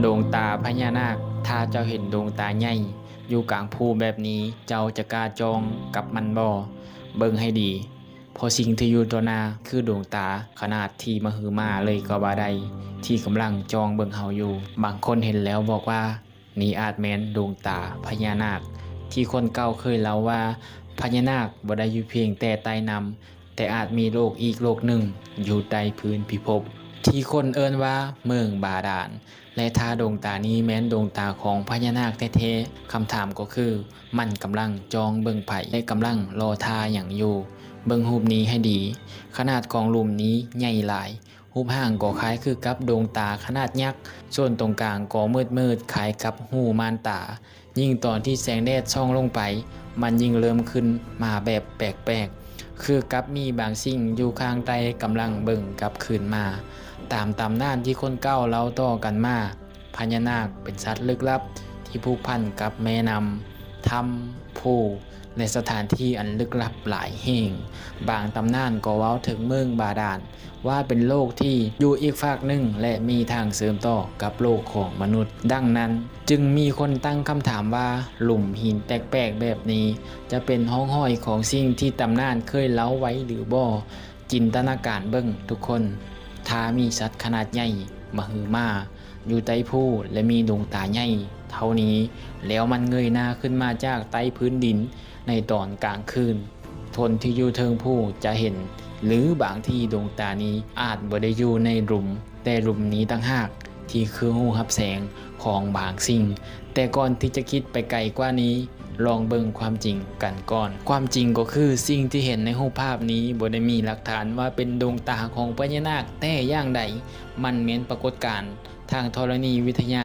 ດວງຕາພະຍານາກ. ຖ້າເຈົ້າເຫັນດວງຕາໃຫຍ່ຢູ່ກາງພູແບບນີ້, ເຈົ້າຈະກ້າຈ້ອງກັບມັນບໍ່? ເບິ່ງໃຫ້ດີ, ເພາະສິ່ງທີ່ຢູ່ຕໍ່ໜ້າຄືດວງຕາຂະໜາດທີ່ມະຫຶມາເລີຍກໍວ່າໄດ້ ທີ່ກຳລັງຈ້ອງເບິ່ງເຮົາຢູ່. ບາງຄົນເຫັນແລ້ວບອກວ່າ ນີ້ອາດແມ່ນດວງຕາພະຍານາກທີ່ຄົນເກົ່າເຄີຍເລົ່າວ່າ ພະຍານາກບໍ່ໄດ້ຢູ່ພຽງແຕ່ໃຕ້ນ້ຳ, ແຕ່ອາດມີໂລກອີກໂລກໜຶ່ງຢູ່ໃຕ້ພື້ນພິພົບ ທີ່ຄົນເອີ້ນວ່າເມືອງບາດານ. ແລະ ຖ້າດວງຕານີ້ແມ່ນດວງຕາຂອງພະຍານາກແທ້ໆ, ຄຳຖາມກໍຄື ມັນກຳລັງຈ້ອງເບິ່ງໃຜ ແລະ ກຳລັງລໍຖ້າຫຍັງຢູ່? ເບິ່ງຮູບນີ້ໃຫ້ດີ. ຂະໜາດຂອງຫຼຸມນີ້ໃຫຍ່ຫຼາຍ, ຮູບຮ່າງກໍຄ້າຍຄືກັບດວງຕາຂະໜາດຍັກ, ສ່ວນຕົງກາງກໍມືດໆ ຄ້າຍກັບຮູມ່ານຕາ. ຍິ່ງຕອນທີ່ແສງແດດສ່ອງລົງໄປ, ມັນຍິ່ງເລີ່ມຂຶ້ນມາແບບແປກໆ, ຄືກັບມີບາງສິ່ງຢູ່ຂ້າງໃຕ້ກຳລັງເບິ່ງກັບຄືນມາ. ຕາມຕຳນານທີ່ຄົນເກົ່າເລົ່າຕໍ່ກັນມາ, ພະຍານາກເປັນສັດລຶກລັບທີ່ຜູກພັນກັບແມ່ນ້ຳ, ຖ້ຳ, ພູ ແລະ ສະຖານທີ່ອັນລຶກລັບຫຼາຍແຫ່ງ. ບາງຕຳນານກໍເວົ້າເຖິງເມືອງບາດານ ວ່າເປັນໂລກທີ່ຢູ່ອີກຟາກໜຶ່ງ ແລະ ມີທາງເຊື່ອມຕໍ່ກັບໂລກຂອງມະນຸດ. ດັ່ງນັ້ນ, ຈຶ່ງມີຄົນຕັ້ງຄຳຖາມວ່າ ຫຼຸມຫີນແປກໆແບບນີ້ ຈະເປັນຮ່ອງຮອຍຂອງສິ່ງທີ່ຕຳນານເຄີຍເລົ່າໄວ້ຫຼືບໍ່? ຈິນຕະນາການເບິ່ງທຸກຄົນ, ຖ້າມີສັດຂະໜາດໃຫຍ່ມະຫຶມາຢູ່ໃຕ້ພູ ແລະ ມີດວງຕາໃຫຍ່ເທົ່ານີ້, ແລ້ວມັນເງີຍໜ້າຂຶ້ນມາຈາກໃຕ້ພື້ນດິນໃນຕອນກາງຄືນ, ຄົນທີ່ຢູ່ເທິງພູຈະເຫັນ ຫຼື ບາງທີດວງຕານີ້ອາດບໍ່ໄດ້ຢູ່ໃນຫຼຸມ, ແຕ່ຫຼຸມນີ້ຕ່າງຫາກທີ່ຄືຮູຮັບແສງຂອງບາງສິ່ງ. ແຕ່ກ່ອນທີ່ຈະຄິດໄປໄກກວ່ານີ້, ລອງເບິ່ງຄວາມຈິງກັນກ່ອນ. ຄວາມຈິງກໍຄື ສິ່ງທີ່ເຫັນໃນຮູບພາບນີ້ບໍ່ໄດ້ມີຫຼັກຖານວ່າເປັນດວງຕາຂອງພະຍານາກແຕ່ຢ່າງໃດ. ມັນແມ່ນປາກົດການທາງທໍລະນີວິທະຍາ